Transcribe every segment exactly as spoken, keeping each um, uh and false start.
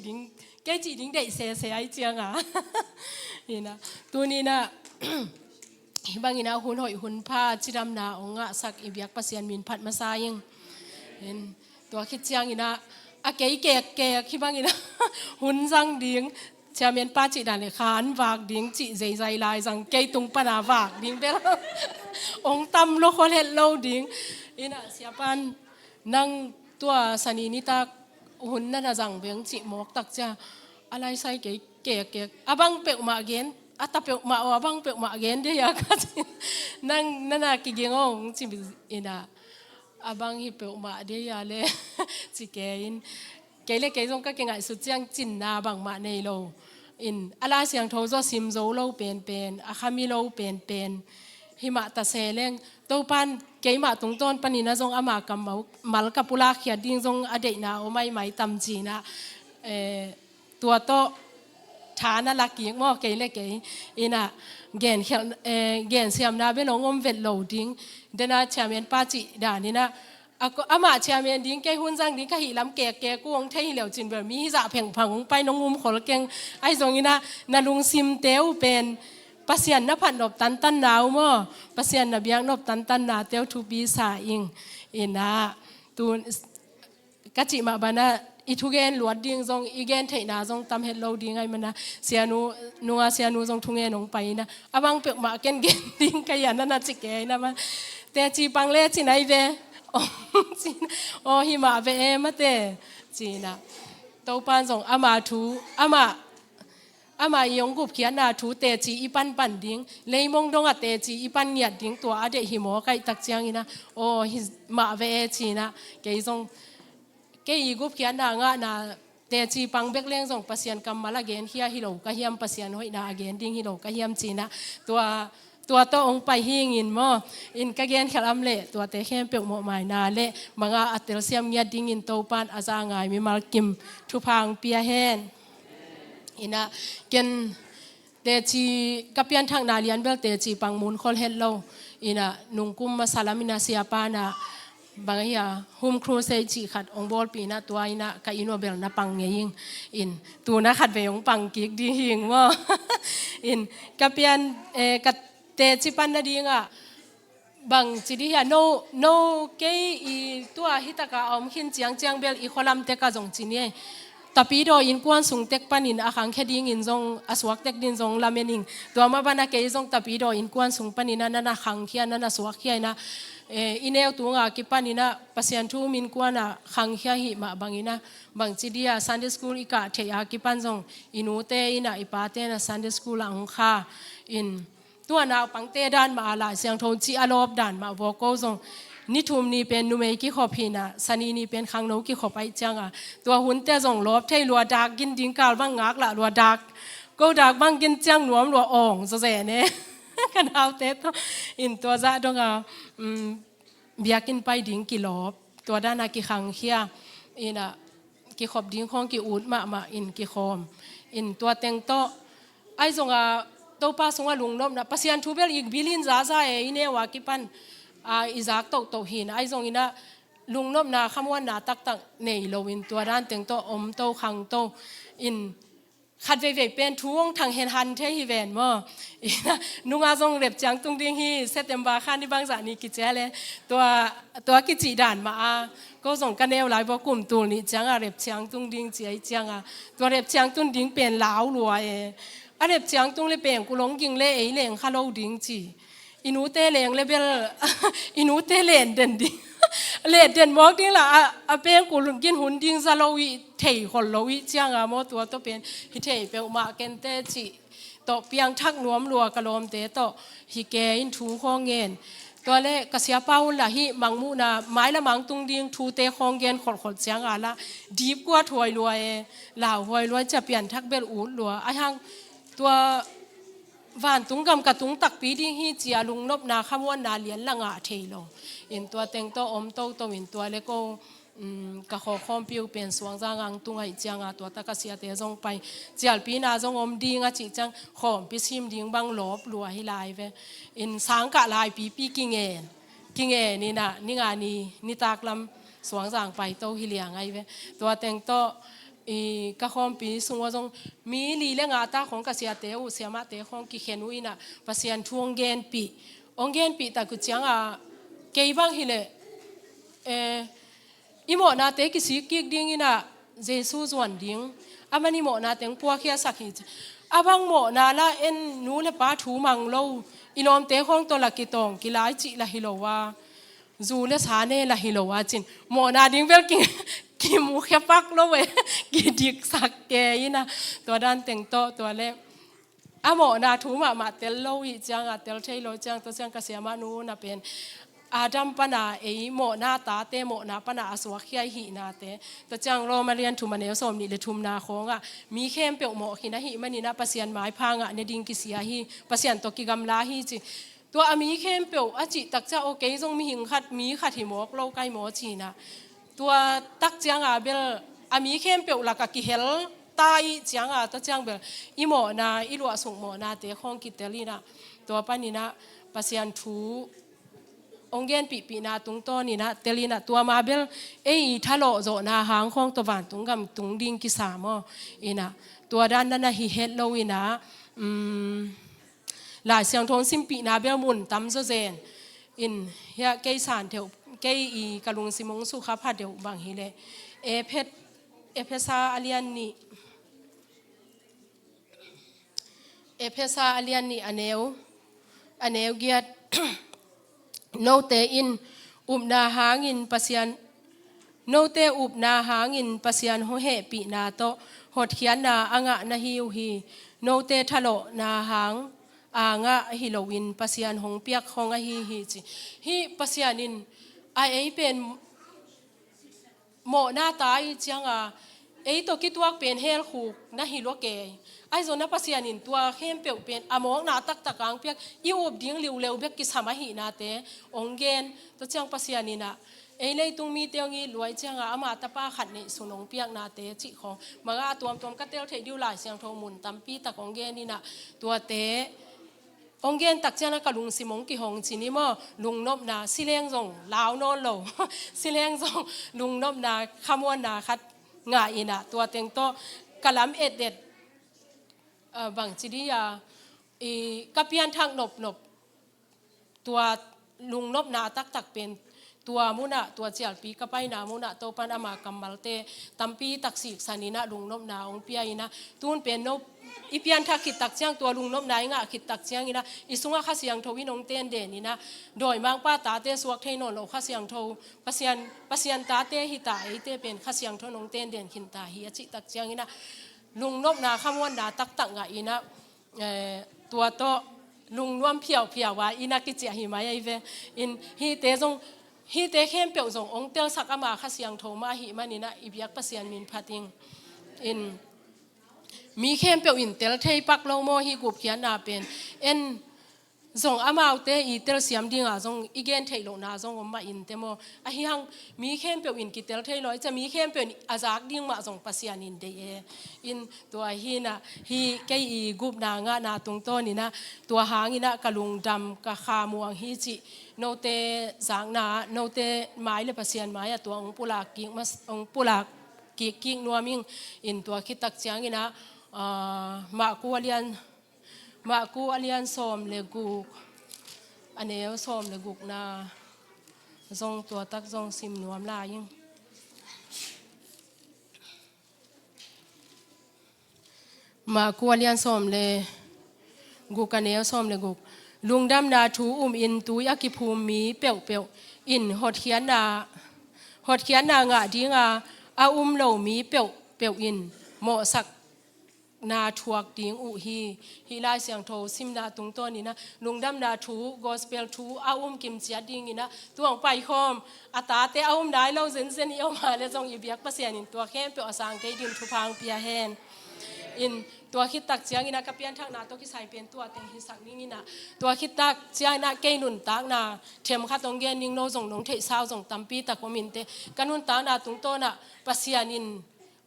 ding, kei cih ding deih sese ai cianga. Ina, tunina, hibangina hun hoih hun pha cidamna ong ngahsak i biak Pasian min phat masa ing. In, tua khit ciangina, a kei kek kek hibangina, hun zang ding, chairman pa cih dan le khan vak ding cih zeizai lai zang kei tung pana vak ding bel. Ong tam lo khol het lo ding. Ina, siapan nang tua sani nitak hun nana zang beng cih mawk tak cia. A laisai kei kek kek. A bang peuhmah gen, a ta peuhmah aw, a bang peuhmah gen dia ka ci. Nang nana kiging ong ci ina. A bang hi peuhmah dia le ci kei in. Kei le kei zong ka kingaihsut ciang cinna bangmah nei lo. In, a la siangtho zaw sim zo lo penpen, a khami lo penpen. Himah ta se leng, Topan keimah tungtawn panina zong ama kammal ka pulak khiat ding zong a deihna om aimai tam cina. Eh, tua tawh, tha na la kik maw kei le kei. Ina, gen khial, eh, gen siamna bel ong om vet lo ding. Dena chairman pa cih danina, a ko, amah chairman ding kei hun zang ding ka hih lam kek kek uh ong thei hi leu cin bel mi hizah phengphang ong pai nong um khol keng. Ai zongina, na lungsimte uh pen, Pasian na phat nop tantanna uh maw, Pasian na biak nop tantannate uh thupi sa ing. Ina, tu, ka cih mah bana, i thugen luat ding zong, i gen theihna zong tam het lo ding ai mana, sianu, nunga sianu zong thungen ong pai ina, a bang peuhmah ken gen ding ka iana na ci kei ina ma. Teci pang le ci nai ve. Ong cina, aw himah ve e mate. Cina. Topan zong ama thu, ama, ama i ong gupkhiatna thu teci i panpan ding. Leimong dongah teci i pan ngiat ding tua a deih hi maw kaihtak ciangina. Aw himah ve e cina. Kei zong, kei i gupkhiatna ngahna teci pang bek leng zong Pasian kammal a gen khia hi lo ka hiam, Pasian hoihna a gen ding hi lo ka hiam cina. Tua, tua tawh ong pai hingin maw. In ka gen khial am le, tuate khempeuh mawhmaina le, manga a telsiam ngiat dingin Topan a za ngai mimal kim thupha ong pia hen. Ina, ken teci ka pianthakna lian bel teci pang mun khol het lo. Ina, nungkum masa lamina siapana, bang hia, home crusade cih khat ong bawlpina tua ina, ka inn ua bel na pang ngei ing. In, tuna khat vei ong pang kik ding hing maw. In, ka pian, eh, ka teci pan nadinga, bang ci dih hia, no, no kei i tua hitaka a om khin ciangciang bel i khualam teka zong ci ni. Tapidaw innkuan sung tek panin a khangkhia dingin zong, a suak tek din zong lamen ing. Tua mah bana kei zong tapidaw innkuan sung panina, nana khangkhia, nana suakkhia ina, eh, i neu tunga kipanina, Pasian thu um innkuana khangkhia hih mah bangina, bang ci dia, Sunday school i kah theih a kipan zong, i nute ina, i pate na Sunday school a ong kha in, tua naupangte dan mah a Lai Siangtho cih a lawp dan mah vawk ko zong. Ni thum ni pen numei kikhop hina, sani ni pen khangno kikhop aih cianga. Tua hunte zong lawp thei lua dak gin ding kal bang ngak lah lua dak. Ko dak bang gin ciang nuam lua awng zaw zen e. Ka naute tawh. In tua zah donga, um, biakinn pai ding kilawp. Tua dana kikhangkhia. Ina, kikhop ding khawng ki-ut mahmah in kikhawm. In tua teng tawh, ai zonga Topa sunga lungnopna, Pasian thu bel i bilin zaza e, i neu a kipan, a, i zak tohtoh hina, ai zongina lungnopna, khamuanna taktak nei loin tua dan teng tawh om to, khang to. In khat veivei pen thu ong thang hen han thei hi ven maw. Ina, nunga zong rep ciang tung ding hi, September khan i bangzah ni kicia le. Tua, tua kicih dan mah a. Ko zong ka neu lai baw kum tul nih cianga rep ciang tung ding ci ai cianga. Tua rep ciang tung ding pen lau lua e. A rep ciang tung le pengkul ong ging le ei leng kha lo ding ci. I nute leng le bel, i nute len den ding. Len den mawk ding la, a, a pengkul gin hun ding za lo i, thei khol lo i cianga maw tua tawh pen. Hi thei peuhmah kente ci. Tawh piangthak nuam lua ka lawmte tawh hi ke in thu khawng ngen. Tua le ka siapa un lah hih mangmuhna, mai la mangtung ding thute khawng gen kholhkholh cianga lah dipkuat huai lua e, lau huai lua e, cia pianthak bel ut lua. Ai hang tua vantung gam ka tung takpi ding hi cia lungnopna khamuanna lian la ngah thei lo. In tua teng tawh om toto in tua le ko, um, ka khawkhawmpi uh pen Suangzang ang tung aih cianga tua ta ka siate zong pai. Cialpina zong om ding a cih ciang khawmpi sim ding bang lawp lua hi lai ve. In sangkah laipipi kingen. Kingen ina, ninga ni, nitak lam Suangzang pai to hi liang ai ve. Tua teng tawh, I ka khawmpi sungah zong mi li le nga ta khawng ka siate uh, siamahte khawng kikhen uh inah Pasian thu hong genpih. Hong genpih tak uh ciangah kei bang hileh, eh, i mawhnate kisik kik ding inah Jesu zuan ding. Aman i mawhnate hong puakkhiasak hi ci. A bang mawhna lah en nu le pa thu mang lo, i lawmte khawng tawh lah kitawng kilai cih lah hi lo a, zu le sa ne lah hi lo a cin mawhna ding bel ki, kimukhia pak lo e, kidiksak ke inah tua dan teng tawh tua le a mawhna thu mahmah tel lo ih ciangah, tel thei lo ciang, tua ciang ka siamah nu na pen Adam pana ei mawhna tate mawhna pana a suakkhia i hihnate. Tua ciang Roma lian thum a neu sawm nih le thumna khawngah mi khempeuh mawh khin ahih maninah Pasian maipha ngah ne ding kisia hi, Pasian tawh kigamla hi ci. Tua a mi khempeuh a cih tak ciang, aw kei zong mihing khat, mi khat hi mawk lo kai maw cinah. Tua tak cianga bel a mi khempeuh laka kihel ta ih cianga, tua ciang bel i mawhna, i luahsuk mawhnate khawng kitel inah, tua paninah Pasian thu hong genpihpihna tungtawn inah tel inah, tua ma bel ei i thalawh zawhna hang khawng tua vantung gam tung ding kisa maw inah, tua dan nana hi het lo inah, um, Lai Siangtho hong simpihna bel mun tam zawzen in, hiah kei san theuh, kei i ka lungsim hong sukha pha deuh bang hileh Ephet-, Ephesa a lian nih, Ephesa a lian nih a neu, a neu giat. Note in upna hangin Pasian, note upna hangin Pasian hong hehpihna tawh hotkhiatna a ngah na hi uh hi. Note thalawhna hang a ngah hi loin Pasian hong piak khawng ahi hi ci. Hih Pasian in a ei pen mawhna ta ih cianga ei tawh kituak pen helkhuk na hi lua kei. Ahi zongin Pasian in tua khempeuh pen a mawkna taktak ang piak, i up ding liuleu bek kisam ahihnate hong gen. Tua ciang Pasian inah ei leitung mite hong it luai cianga ama tapa khat neihsun hong piaknate cih khawng manga a tuamtuam ka tel theih dih uh, Lai Siangtho mun tampi tak hong gen inah tuate hong gen tak ciangah ka lungsim hong kihong cin i maw, lungnopna, sileng zong lau nawn lo, sileng zong lungnopna, khamuanna khat ngah inah, tua teng tawh ka lam etdet, ah, bangci dih a, i ka pianthak nopnop, tua lungnopna taktak pen tua munah, tua cialpi ka paina munah Topan ama kammalte tampi tak siksan inah lungnopna hong pia inah, tun pen no i pianthak khit tak ciang, tua lungnopna i ngah khit tak ciang inah i sungah Kha Siangtho in hong tenden inah, dawimangpa tate suak thei nawn lo Kha Siangtho, Pasian, Pasian tate hi ta, eite pen Kha Siangtho in hong tenden khin ta hi a cih tak ciang inah lungnopna, khamuanna taktak ngah inah, eh, tua tawh lungnuam phiauhphiau a inah kiciah hi mai ahi ve. In hihte zong, hihte khempeuh zong hong telsak ama Kha Siangtho mah ahih maninah i biak Pasian min phat ing. In mi khempeuh in tel thei pak lo maw hih gupkhiatna pen? En zong amaute i telsiam dinga zong i gen theih lohna zong om mah in te maw? Ahi hang mi khempeuh in kitel thei lo, i cia mi khempeuh in a zak ding mah zong Pasian in deih e. In tua hinah, hih kei i gupna ngahna tungtawn inah, tua hang inah ka lungdam, ka khamuang hi cih note zakna, note mai le Pasian mai-ah tua hong pulak kik mas-, hong pulak kik kik nuam ing. In tua khit tak ciang inah, ah, Marku a lian Marku a lian sawm le guk, a neu sawm le gukna zong tua tak zong sim nuam lai ing. Marku a lian sawm le guk, a neu sawm le guk. Lungdamna thu um in tui a kiphum mi peuhpeuh in hotkhiatna, hotkhiatna ngah dinga, a um lo mi peuhpeuh in mawhsak na thuak ding uh hi. Hih Lai Siangtho simna tungtawn inah, lungdamna thu, gospel thu a um kimciat ding inah, tu hong paikhawm a tate a um nai lo zenzen i om a le zong i biak Pasian in tua khempeuh a sang kei ding thupha hong pia hen. In tua khit tak ciang inah ka pianthakna tawh kisai pen tua teng hisak ning inah, tua khit tak ciang inah kei nuntakna themkhat hong gen ning, no zong nong theihsa uh zong tampi tak om in te. Ka nuntakna tungtawn ah Pasian in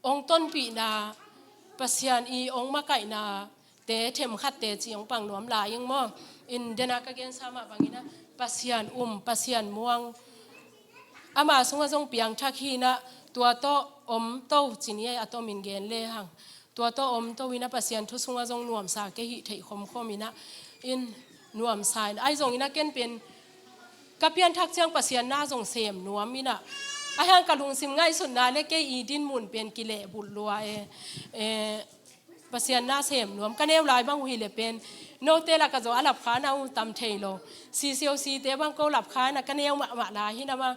hong tonpihna, Pasian i hong makaihna te themkhat teci hong pang nuam lai ing maw? In dena ka gensa mah bang inah, Pasian um, Pasian muang, ama sungah zong piangthak hi inah, tua tawh om to, ci ni ei, a tomin gen le hang. Tua tawh om to in a Pasian thu sungah zong nuamsa kei hih theih khomkhom in a, in nuamsa in a, ahi zongin a ken pen ka pianthak ciang Pasian na zong sem nuam in a, ahi hang ka lungsim ngaihsutna le kei i dinmun pen kilehbulh lua e. Eh, Pasian na sem nuam, ka neu lai bang uh hi le pen note lakah zaw a lapkha na uh tam thei lo. CCOC te bang ko lapkha na ka neu mahmah lai hi na ma,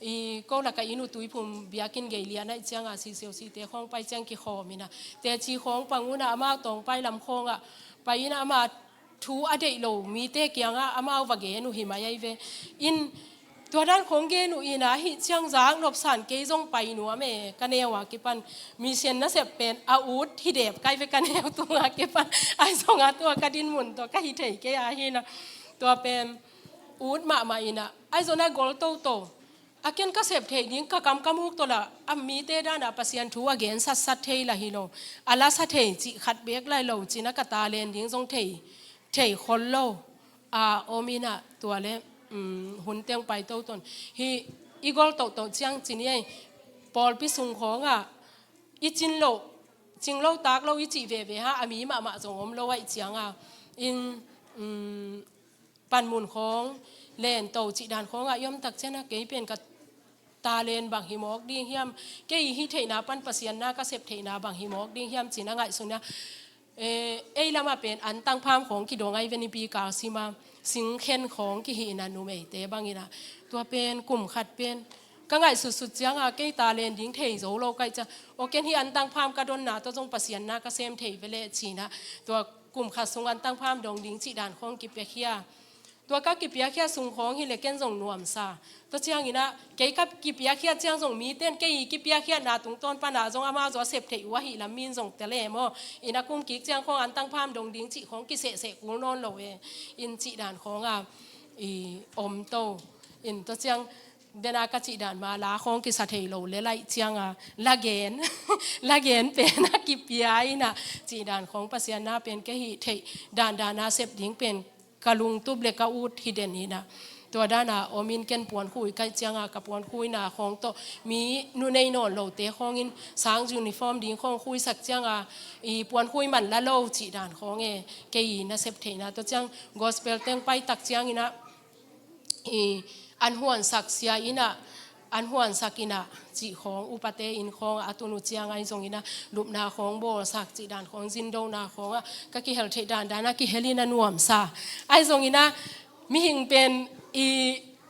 i ko lakah i nu Tuiphum biakinn gei lian ahih ciangah CCOC te khawng pai ciang kikhawm in a, teci khawng pang un a, amau tawng pai lam khawngah pai in a, ama thu a deih lo mite kiangah amau va gen uh hi mai ahi ve. In tua dan khawng gen uh in a, ahih ciang zak nopsan kei zong pai nuam e, ka neu a kipan. Mission nasep pen a ut hi dep kai ve, ka neu tung a kipan. Ahi zongah tua ka dinmun tawh ka hi thei kei a hi na, tua pen ut mahmah in a, ahi zongin a gol toto. A ken ka sep theih ding, ka kam ka muk tawh lah a mite dan a Pasian thu a gen satsat thei lah hi lo. A la sa thei cih khat bek lai lo, ci in a ka talent ding zong thei, thei khol lo a om in a, tua le, um, hun teng pai toto in. Hih i gol toto ciang, ci ni ei, pawlpi sung khawngah i cing lo, cing lo tak lo i cih veve ha, a mi mahmah zong om lo ahih ciangah. In, um, panmun khawng, lento cih dan khawngah i om tak ciang a, kei pen ka talent bang hi mawk ding hiam, kei i hih theihna pan Pasian na ka sep theihna bang hi mawk ding hiam, ci in a ngaihsun a, eh, ei lamah pen antang pham khawng kidong ahi ve, nipi kal sim a, singkhen khawng kihih in a, numeite bang in a. Tua pen kum khat pen ka ngaihsutsut ciang a, kei talent ding thei zo lo ka hih ciang, aw, ken hih antang pham ka donna tawh zong Pasian na ka sem thei ve leh, ci in a, tua kum khat sung antang pham dong ding cih dan khawng kipiakhia. Tua ka kipiakhia sung khawng hi le ken zong nuamsa. Tua ciangin a, kei ka kipiakhia ciang zong mite in kei i kipiakhiatna tungtawn pan a zong amau zaw sep theih uh ahih lam mi in zong tel e maw. In a kum kik ciang khawng antang pham dong ding cih khawng kisehseh kul nawn lo e. In cih dan khawngah i om to. In tua ciang den a ka cih dan mah la khawng kisa thei lo le laih ciang a, la gen, la gen pen a kipia in a, cih dan khawng Pasian na pen kei hih theih dandan a sep ding pen ka lungtup le ka ut hi den in a. Tua dan a om in ken puankhui ka hih ciang a, ka puankhuina khawng tawh mi nu nei nawn lote khawng in sang uniform ding khawng khuisak ciang a, i puankhui man la lo cih dan khawng e, kei i nasep theihna. Tua ciang gospel teng pai tak ciangin a, i an huansak sia in a, an huansak in a, cih khawng, upate inn khawng a tun uh ciang ahi zongin a, lupna khawng bawlsak cih dan khawng, zindona khawngah ka kihel theih dandan a kihel in a nuamsa. Ahi zongin a, mihing pen i,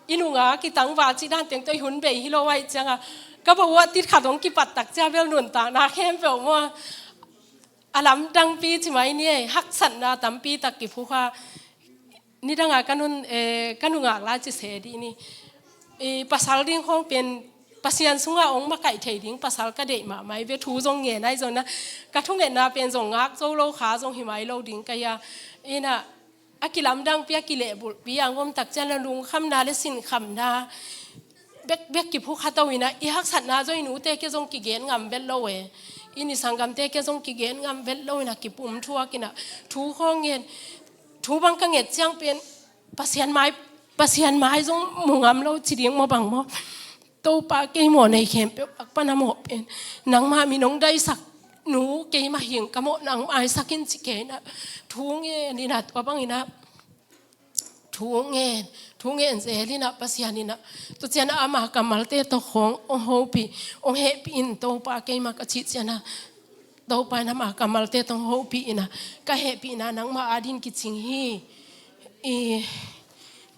i nunga kitangval cih dan teng tawh i hun bei hi lo ahih ciang a, ka bawah tit khat hong kipat tak ciang bel nuntakna khempeuh maw, a lamdangpi ci mai ni ei, haksatna tampi tak kiphukha. Nidang a ka nun, eh, ka nungak lai ci se dih ni. Eh, pasal ding khawng pen Pasian sungah hong makaih thei ding pasal ka deih mahmah hi ve, thu zong ngen ahi zongin a, ka thungetna pen zong ngak zo lo kha zong hi mai lo ding ka hi a. In a, a kilamdangpi, a kilehbulhpi a hong om tak ciang a, lungkhamna le sinkhamna bekbek kiphukha to in a, i haksatna zong i nute kia zong kigen ngam vet lo e. I ni sanggamte kia zong kigen ngam vet lo in a, kipum thuak in a, thu khawng ngen, thu bang ka nget ciang pen Pasian mai, Pasian mai zong mu ngam lo ci ding maw bang maw. Topa, kei mawh nei khempeuh lak pan a mawh pen nangmah min hong daisak, nu keimah hing ka mawh nang maisak in ci kei in a, thu ngen in a, tua bang in a, thu ngen, thu ngen zel in a, Pasian in a, tua ciang a ama kammalte tawh khawng hong hopih, hong hehpih in Topa, keimah ka cih ciang a, Topa in ama kammalte tawh hong hopih in a, ka hehpihna nangmah adingin kicing hi, i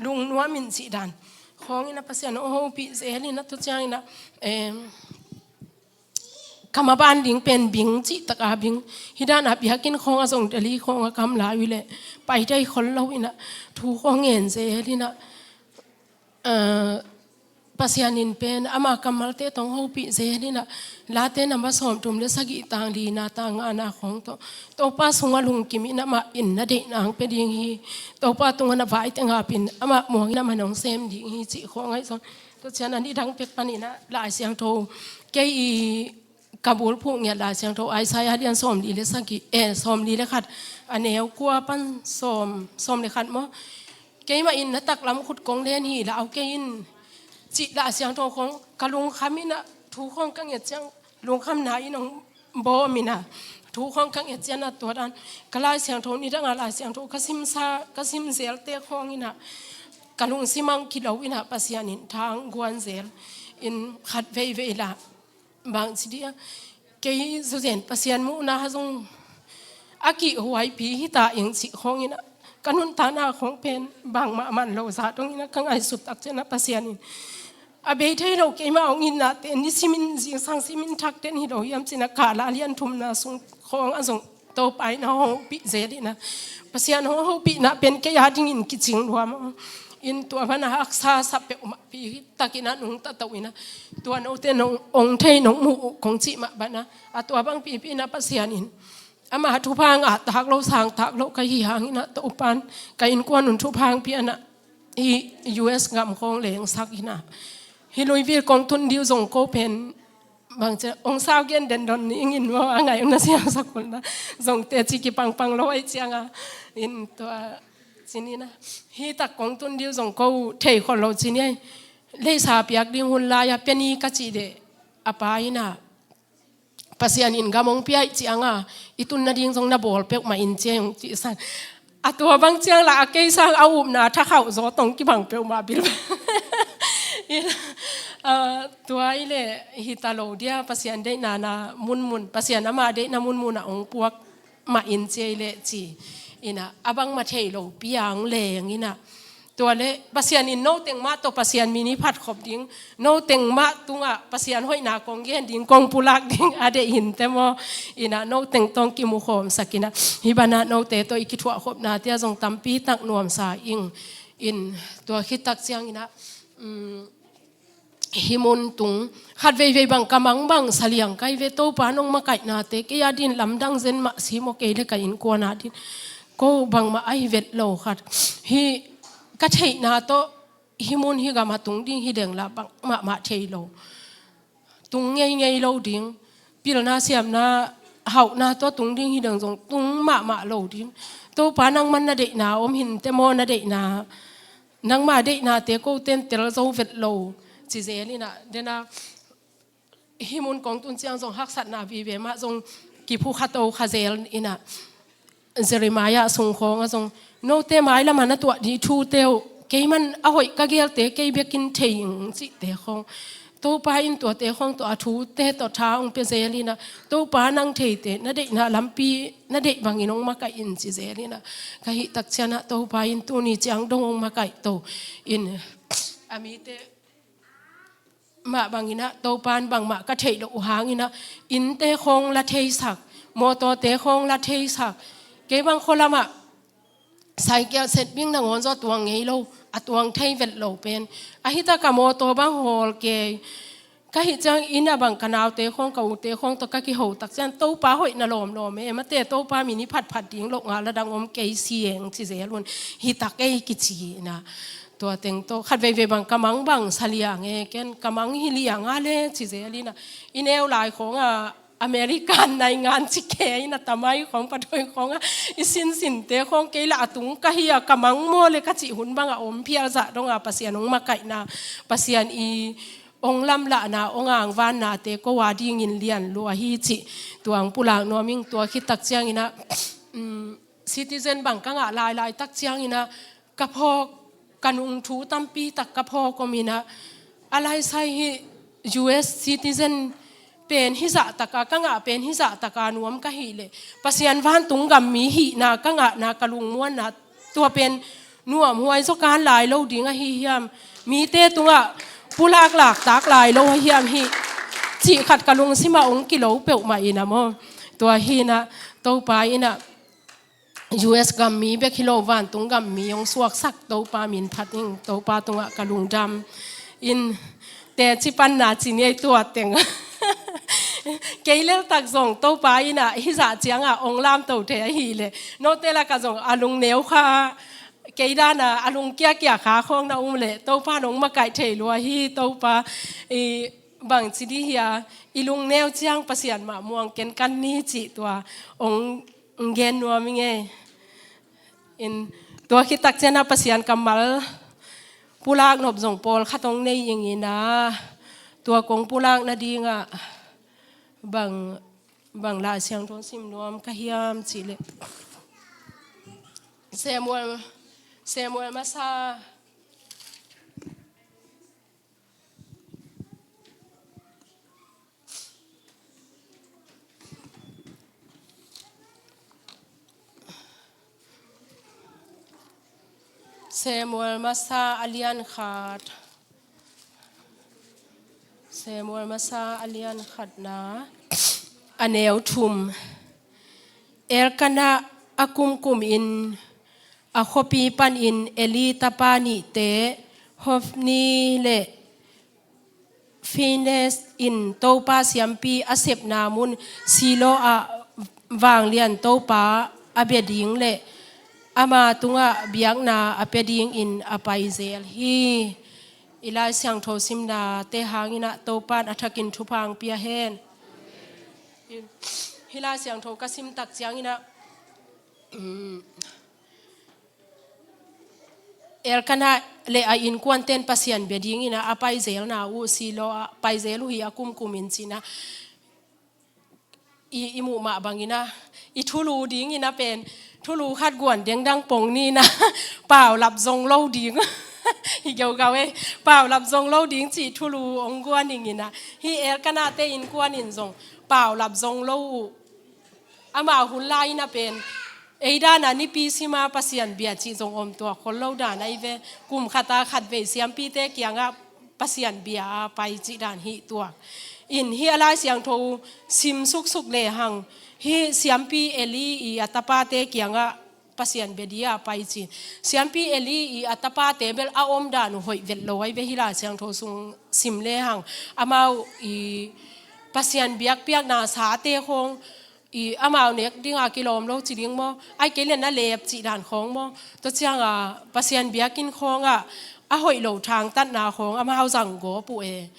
lungnuam in cih dan khawng in a, Pasian hong hopih zel in a, tua ciang in a, em, ka maban ding pen bing cih tak a bing. Hih dan a biakinn khawng a zong Delhi khawng a kam lai uh leh pai thei khol lo in a, thu khawng ngen zel in a, eh, Pasian in pen ama kammalte tawh hong hopih zel in a, Late namba sawmthum le sagih, tang lina tang ngana khawng tawh, Topa sungah lungkim in, amah in na deih nang pia ding hi. Topa tungah na vai teng ap in, amah muang in amah in hong sem ding hi, cih khawng ahi zong. Tua ciang a, nidang pek pan in a Lai Siangtho, kei i ka bulphuh ngiat Lai Siangtho, Isaiah lian sawmli le sagih, eh, sawmli le khat, a neu kua pan sawm, sawm le khat maw. Keimah in na taklam khut kong len hi, lau kei in, cih Lai Siangtho khawng ka lungkham in a, thu khawng ka nget ciang lungkhamna in hong bawm in ah, thu khawng ka nget ciangin ah, tua dan ka Lai Siangtho, nidangah Lai Siangtho ka simsa, ka sim zelte khawng in ah, ka lungsim ah hong kilo in ah, Pasian in tha hong guan zel in, khat veivei lah bang ci ding a, kei zawzen Pasian muhna zong a kihhuaipi hi ta ing cih khawng in ah, ka nuntakna khawng pen bangmah man lo zah dong in ah, ka ngaihsut tak ciangin ah, Pasian in a bei thei lo keimah hong itnate nisimin, zingsang simin thakte hi lo hiam ci-in ah, kah la lian thumna sung khawng ah zong Topa in ah hong hopih zel in ah, Pasian hong hopihna pen kei a dingin kicing lua mah in, tua bang a haksa sa peuhmahpi hi takin ah nungta to in ah, tua note nong ong thei nong muh uh kong cih mah bang a, a tua bang pipi in ah Pasian in ama thupha ngah tak lo, sang tak lo ka hih hangin ah, Topa'n ka innkuan un thupha hong pia in ah, hih U S gam khawng lengsak in ah, hih Louisville kong tun ding uh zong ko pen bang ci, ong sau gen den don ni ing in maw, a ngai ong na siam sak un ah, zong teci kipangpang lo ahih ciangin ah, in tua ci ni in ah, hih tak kong tun ding uh zong ko thei khol lo ci ni ei. Leisa piak ding hun lai-a pia ni ka cih leh, a pa in ah, Pasian in gam ong pia ahih ciangin ah, i tun nading zong na bawl peuhmah in ci ei, ong cihsan. A tua bang ciang lah a kei sang a upna thakhauh zaw tawh kibang peuhmah bil. In, ah, tua hi leh hi ta lo dia, Pasian deihna na munmun, Pasian ama deihna munmun ah ong puak mah in ci ei leh ci. In ah, a bangmah thei lopi a ong leng in ah, tua leh Pasian in noteng mah tawh Pasian min i phat khop ding, noteng mah tungah Pasian hoihna kong gen ding, kong pulak ding a deih hi inteh maw. In ah, noteng tawh ong kimu khawm sak in ah, hih bang ah note tawh i kithuah khopnate ah zong tampi tak nuamsa ing. In, tua khit tak ciangin ah, um, hih mun tung khat veivei bang ka mang bang sa liang ka hi ve, Topa nong makaihnate kei a dingin lamdang zen mah si maw, kei leh ka innkuan a dingin. Ko bangmah ahi vet lo khat. Hih ka theihna tawh hih mun hih gam ah tung ding hi leng lah bangmah mah thei lo. Tung ngeingei lo ding. Pilna siamna hauhna tawh tung ding hi leng zong tung mahmah lo ding. Topa nangman na deihna om hi inteh maw, na deihna, nangma deihnate kote'n tel zo vet lo ci zel in ah, den a, hih mun kong tun ciang zong haksatna vive mah zong kiphukha to kha zel in ah, Jeremiah sung khawng ah zong, note mailam ah na tuah ding thute uh, keiman a hoih ka gelte kei bekin thei ing cihte khawng, Topa in tuate khawng tawh a thute tawh tha ong pia zel in ah, Topa nang theite, na deihna lampi na deih bangin ong makaih in ci zel in ah, ka hih tak ciang ah Topa in tuni ciang dong ong makaih to in, a mite mah bangin ah, Topa'n bangmah ka theih loh uh hangin ah, innte khawng la theisak, mawtawte khawng la theisak, kei bang khua lamah cycle setbing nangawn zaw tuang ngei lo, a tuang thei vet lo pen. Ahi tak a mawtaw bang hawl kei. Ka hih ciang inn ah bang ka naute khawng, ka ute khawng tawh ka kiho tak ciang, Topa hoihna lawmlawm e, mate Topa min i phatphat ding loh ngal a dang om kei si eng ci zel un. Hi tak ei kici in ah. Tua teng tawh khat veivei bang ka mang bang sa liang e, ken ka mang hi liang a le ci zel in ah. I neu lai khawng ah American naingan ci kei in ah, tamai khawng, pathoi khawng ah i sinsinte khawng kei lah a tung ka hi a, ka mang maw le ka cih hun bang a om phial zah dong a, Pasian ong makaihna, Pasian i ong lamlahna, ong angvannate ko a dingin lian lua hi cih tua ong pulak nuam ing. Tua khit tak ciangin ah, um, citizen bang ka ngah lailai tak ciangin ah, ka phawk, ka nung thu tampi tak ka phawk om in ah, a laisai hih U S citizen pen hih zah tak a, ka ngah pen hih zah tak a nuam ka hih leh, Pasian vantung gam mi hihna ka ngahna, ka lungmuanna, tua pen nuamhuai zaw kan lai lo ding ahi hiam? Mite tungah pulak laktak lai lo ahi hiam hih cih khat ka lungsim ah ong kilo peuhmah in ah maw. Tua hi in ah, Topa in ah U S gam mi bek hi lo, vantung gam mi ong suaksak Topa min phat ing. Topa tungah ka lungdam in, teci panna ci ni ei tua teng. Kei lel tak zong Topa in ah hih zah ciang ah ong lamto thei ahih leh, note lak ah zong a lungneu kha, kei dan a a lungkiakia kha khawng na um leh, Topa nong makaih thei lua hi. Topa, i bang ci ding hiam, i lungneu ciang Pasian mah muang kenkan ni cih tua ong gen nuam ing e. In, tua khit tak ciang ah Pasian kammal pulak nop zong pawlkhat ong nei ing in ah, tua kong pulak nading ah, Bang, bang Lai Siangtho sim nuam ka hiam cih leh, Samuel, Samuel masa, Samuel masa a lian khat. Samuel masa a lian khatna a neu thum. Elkanah a kumkum in a khuapi panin Eli tapa nihte Hofni le Finehas in Topa siampi a sepna mun Silo ah vanglian Topa a bia ding le ama tungah biakna a pia dingin a pai zel hi. I Lai Siangtho simnate hangin ah Topa in a thakin thupha hong pia hen. Hih Lai Siangtho ka sim tak ciangin ah, um, Elkanah le a innkuante'n Pasian bia dingin ah a pai zelna uh Silo ah pai zel uh hi a kumkum in cih na. I, i muh mah bangin ah, i thulu dingin ah pen, thulu khat guan dengdang pong ni in ah, paulap zong lo ding. Hi geugau e, paulap zong lo ding cih thulu hong guan ing in ah. Hih Elkanahte innkuan in zong, paulap zong lo uh. Amau hun lai in ah pen, ei dan a nipi sima Pasian bia cih zong om tuak khol lo dan ahi ve. Kum khat a khat vei siampite kiangah Pasian bia a pai cih dan hi tuak. In hih a Lai Siangtho sim suksuk lehang, hih siampi Eli i a tapate kiangah Pasian bia ding a pai cih. Siampi Eli i a tapate bel a om dan uh hoih vet lo ahi ve, hih Lai Siangtho sung sim lehang. Amau i Pasian biakpiakna sate khawng, i amau nek ding a kilawm lo ci ding maw, ai kei le na lep cih dan khawng maw, tua ciang a Pasian biakinn khawng ah a hoih lo thangtatna khawng amau zang gawp uh e.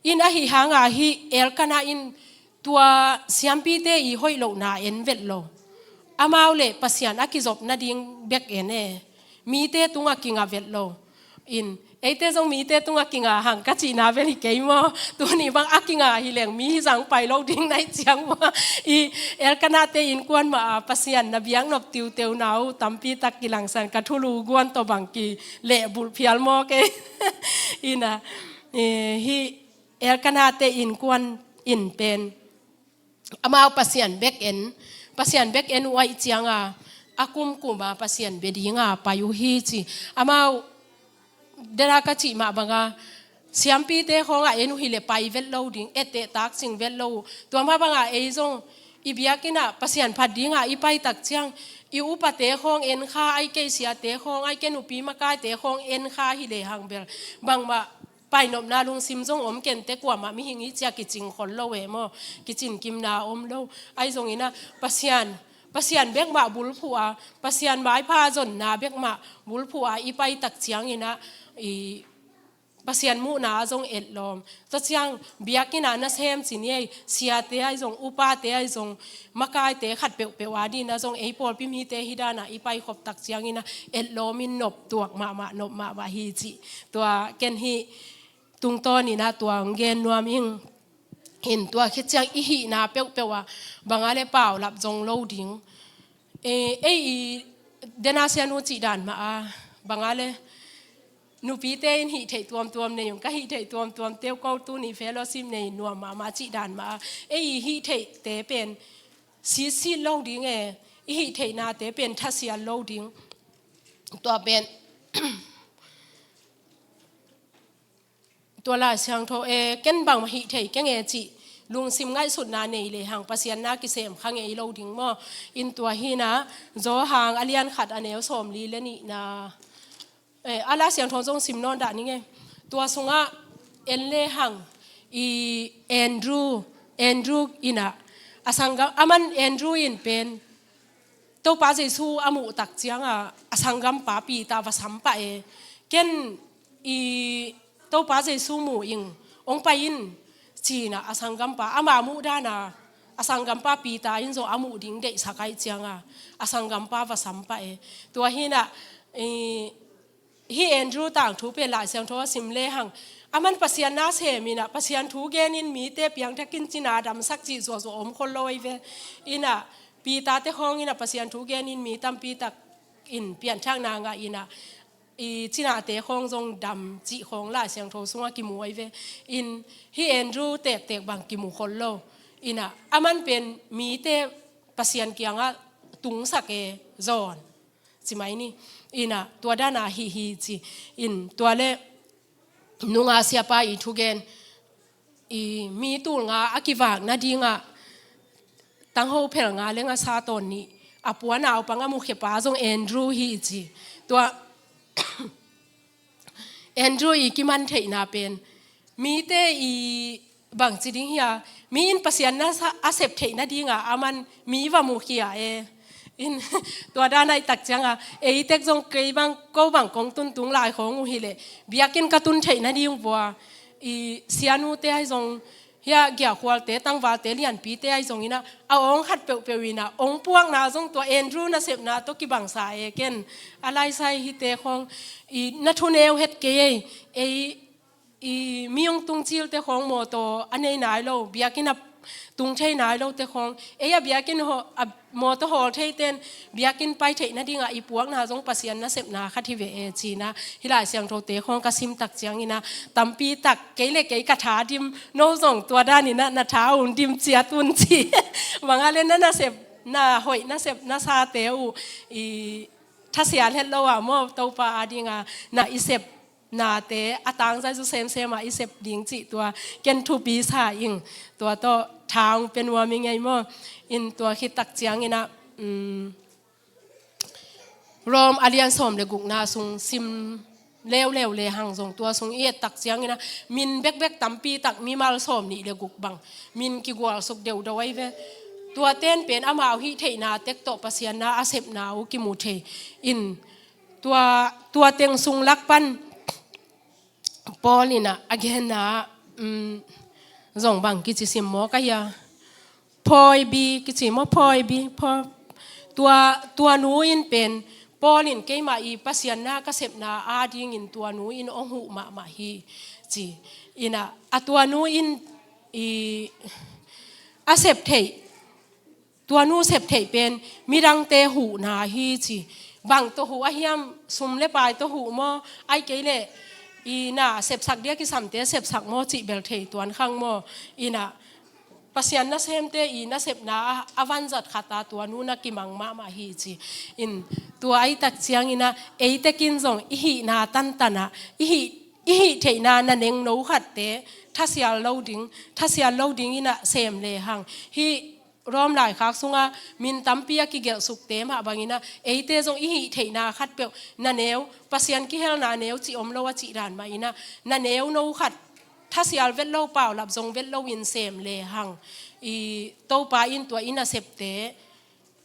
In ahi hang a hih Elkanah in tua siampite i hoih lohna en vet lo. Amau le Pasian a kizop nading bek en e. Mite tungah kinga vet lo. In, eite zong mite tungah kinga hang ka cihna bel hi kei maw? Tuni bang a kinga hi leng mi hi zang pai lo ding na hih ciang maw? I Elkanahte innkuan mah a Pasian na biak nop tiuteu na uh tampi tak kilangsan, ka thulu guan tawh bang kilehbulh phial maw kei. In a, eh, hih Elkanahte innkuan in pen amau Pasian bek en, Pasian bek en uh ahih ciang a, a kumkum a Pasian bia ding a pai uh hi ci. Amau, dena ka cih mah bang a, siampite khawng a en uh hi le pai vet lo ding, etteh takcing vet lo uh. Tua mah bang a ei zong i biakinn ah Pasian phat ding a i pai tak ciang, i upate khawng en kha, ai kei siate khawng, ai kei nupi makaite khawng en kha hi lehang bel, bangmah painopna lungsim zong om kei inteh, kuamah mihing hi ci a kicing khol lo e maw, kicinkimna om lo. Ahi zongin ah Pasian, Pasian bek mah bulphuh a, Pasian maipha zonna bek mah bulphuh a i pai tak ciangin ah, i Pasian muhna ah zong etlawm. Tua ciang biakinn ah nasem ci ni ei, siate ahi zong, upate ahi zong, makaite khat peuhpeuh a dingin ah zong ei pawlpi mite hi dan a i paikhop tak ciangin ah etlawm in nop tuak mahmah, nop mahmah hi cih. Tua ken hih tungtawnin ah tua hong gen nuam ing. In tua khit ciang i hihna peuhpeuh ah bang a le paulap zong lo ding. Eh, ei i dena sianu cih dan mah a, bang a le nupite in hih theih tuamtuam nei ung, ka hih theih tuamtuam teu ko, tuni fellowship nei nuam mahmah cih dan mah a, ei i hih theihte pen sitsit lo ding e, i hih theihnate pen thasial lo ding. Tua pen tua Lai Siangtho e, ken bangmah hih thei keng e cih lungsim ngaihsutna nei lehang Pasian na kisem kha ngei lo ding maw? In tua hi in ah, Johan a lian khat a neu sawmli le nihna. Eh, a Lai Siangtho zong sim nawn dah ning e. Tua sungah en lehang i Andrew, Andrew in ah, a sanggam, aman Andrew in pen Topa Jesu a muh tak ciang a, a sanggampa Peter va sam pah e. Ken i Topa Jesu mu ing, hong pai in, ci-in ah a sanggampa, ama muh dan a, a sanggampa Peter in zong a muh ding deihsak ahih ciang a, a sanggampa va sam pah e. Tua hi in ah, i, hih Andrew tangthu pen Lai Siangtho a sim lehang, aman Pasian na sem inah, Pasian thu genin mite piangthakin cina damsak cih zuahzuah om khol lo ahi ve. Inah Peter te khawng inah Pasian thu genin mi tampi tak in pianthakna ngah inah, i cinate khawng zong dam cih khawng Lai Siangtho sungah kimu ahi ve. In hih Andrew tektek bang kimu khol lo. Inah aman pen mite Pasian kiangah tungsak e, zawn ci mai ni. Inah tua dana hih hi ci. In tua le nunga siapa i thugen, i mi tul nga a kivak nadingah tangho phel nga le nga sa tawn nih a pua naupang a mukhepa zong Andrew hi ci. Tua Andrew i kiman theihna pen mite i bangci ding hia, mi in Pasian na sa-, a sep theih nadinga aman mi va mukhia e. In tua dana i tak cianga, ei tek zong kei bang, ko bang kong tuntung lai khawng uh hileh biakinn ka tun theih nading vua, i sianute ahi zong, hia giahkhualte, tangvalte, lianpite ahi zong inah a awng khat peuhpeuh inah awng puakna zong tua Andrew nasepna tawh kibangsa e. Ken a laisai hite khawng i na thuneu het kei ei. Ei i mi hong tungcilte khawng mawtaw a nei nai lo, biakinn a tung thei nai lote khawng, ei a biakinn haw, a mawtaw hawl theiten biakinn pai theih nadingah i puakna zong Pasian nasepna khat hi ve e cinah, hih Lai Siangthote khawng ka sim tak cianginah tampi tak kei le kei ka tha dim, no zong tua daninah na tha un dim ciat un ci. Bangah le na nasep, na hoih nasep nasate uh i thasial het lo ah maw, Topa adinga na i sep nate a tangzai zu semsem ah i sep ding cih tua ken thupi sa ing. Tua tawh tha hong pia nuam ing ei maw. In tua khit tak cianginah, um, Rom a lian sawm le gukna sung sim leuleu le hang zong tua sung i et tak cianginah min bekbek tampi tak mimal sawm nih le guk bang min kigualsuk deudaw ahi ve. Tua ten pen amau hih theihna tek tawh Pasian na a sepna uh kimu thei. In tua, tua teng sung lak pan Paul inah a genna, um, zong bang kici sim maw ka hia? Phoebe kici maw, Phoebe, Pho-, tua, tua nu in pen Paul in keimah i Pasian na ka sepna adingin tua nu in hong huh mahmah hi ci. Inah a tua nu in i a sep theih, tua nu sep theih pen midangte huhna hi ci. Bang tawh huh a hiam, sum le pai tawh huh maw, ai kei leh i na sepsak dia kisamte sepsak maw cih bel thei tuan khang maw. Inah Pasian nasemte i nasepna a, a vanzat khata tua nu na kimang mahmah hi ci. In tua ai tak cianginah eitekin zong i hihna tantanah i hih, i hih theihna na nengno khatte thasial lo ding, thasial lo ding inah sem le hang. Hih Rom laikhak sungah min tampi a kigelhsukte mah banginah eite zong i hih theihna khatpeuh na neu, Pasian kihelna neu cih om lo a cih dan mah inah na neu no khat thasial vet lo, paulap zong vet lo in sem le hang. I Topa in tua i nasepte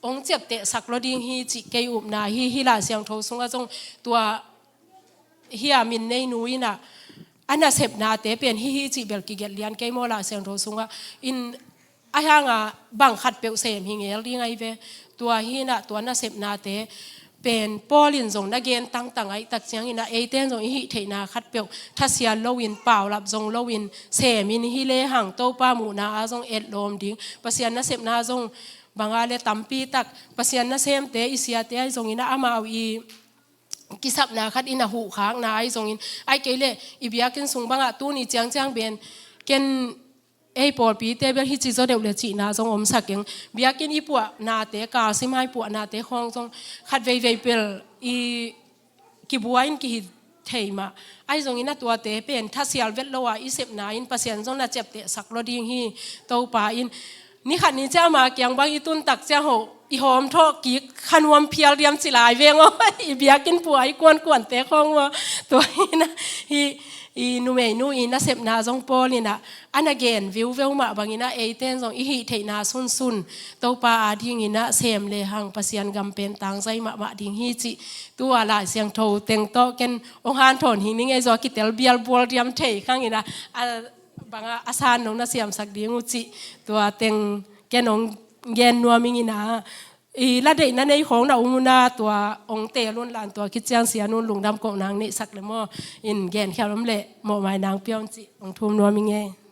hong ciaptehsak lo ding hi cih kei upna hi. Hih Lai Siangtho sungah zong tua hia min nei nu inah a nasepnate pen hih hi cih bel kigelh lian kei maw Lai Siangtho sungah. In a hanga bang khatpeuh sem hi ngel ding ahi ve. Tua hi inah tua nasepnate pen Paul in zong na gen tangtang aih tak cianginah eite in zong i hih theihna khatpeuh thasial loin, paulap zong loin semin hi le hang Topa muhna a zong etlawm ding. Pasian nasepna zong banga le tampi tak Pasian nasemte i siate ahi zonginah amau i kisapna khat inah huhkhakna ahi zongin, ai kei leh i biakinn sung bangah tuni ciangciang ben ken ei pawlpite bel hici zaw deuh le cihna zong omsak eng. Biakinn i puahnate, kalsim hai puahnate khawng zong khat veivei pel i kibua in kihi thei mah. Ahi zongin a tuate pen thasial vet lo a i sepna in Pasian zong na ciaptehsak lo ding hi. Topa in ni khat ni ciang ama kiang bang i tun tak ciang ho i hawm thawh kik kha nuam phial diam ci lai veng aw. I biakinn pua i kuankuante khawng maw. Tua inah hih i numeinu i nasepna zong Paul inah a na gen viuveu mah banginah eite in zong i hih theihna sunsun Topa adinginah sem le hang Pasian gam pen tangzai mahmah ding hi cih tua Lai Siangtho teng tawh ken hong hanthawn hi ning ei zaw a kitel bialbual diam thei khanginah a bangah a san nong na siamsak ding uh cih tua teng ken hong gen nuam inginah i la deihna nei khawng na um un a, tua ong teel un la, tua khit ciang Sia Nun lungdam koh nang neihsak le maw, in gen khia om leh mawhmai nang pia un ci, ong thum nuam ing e.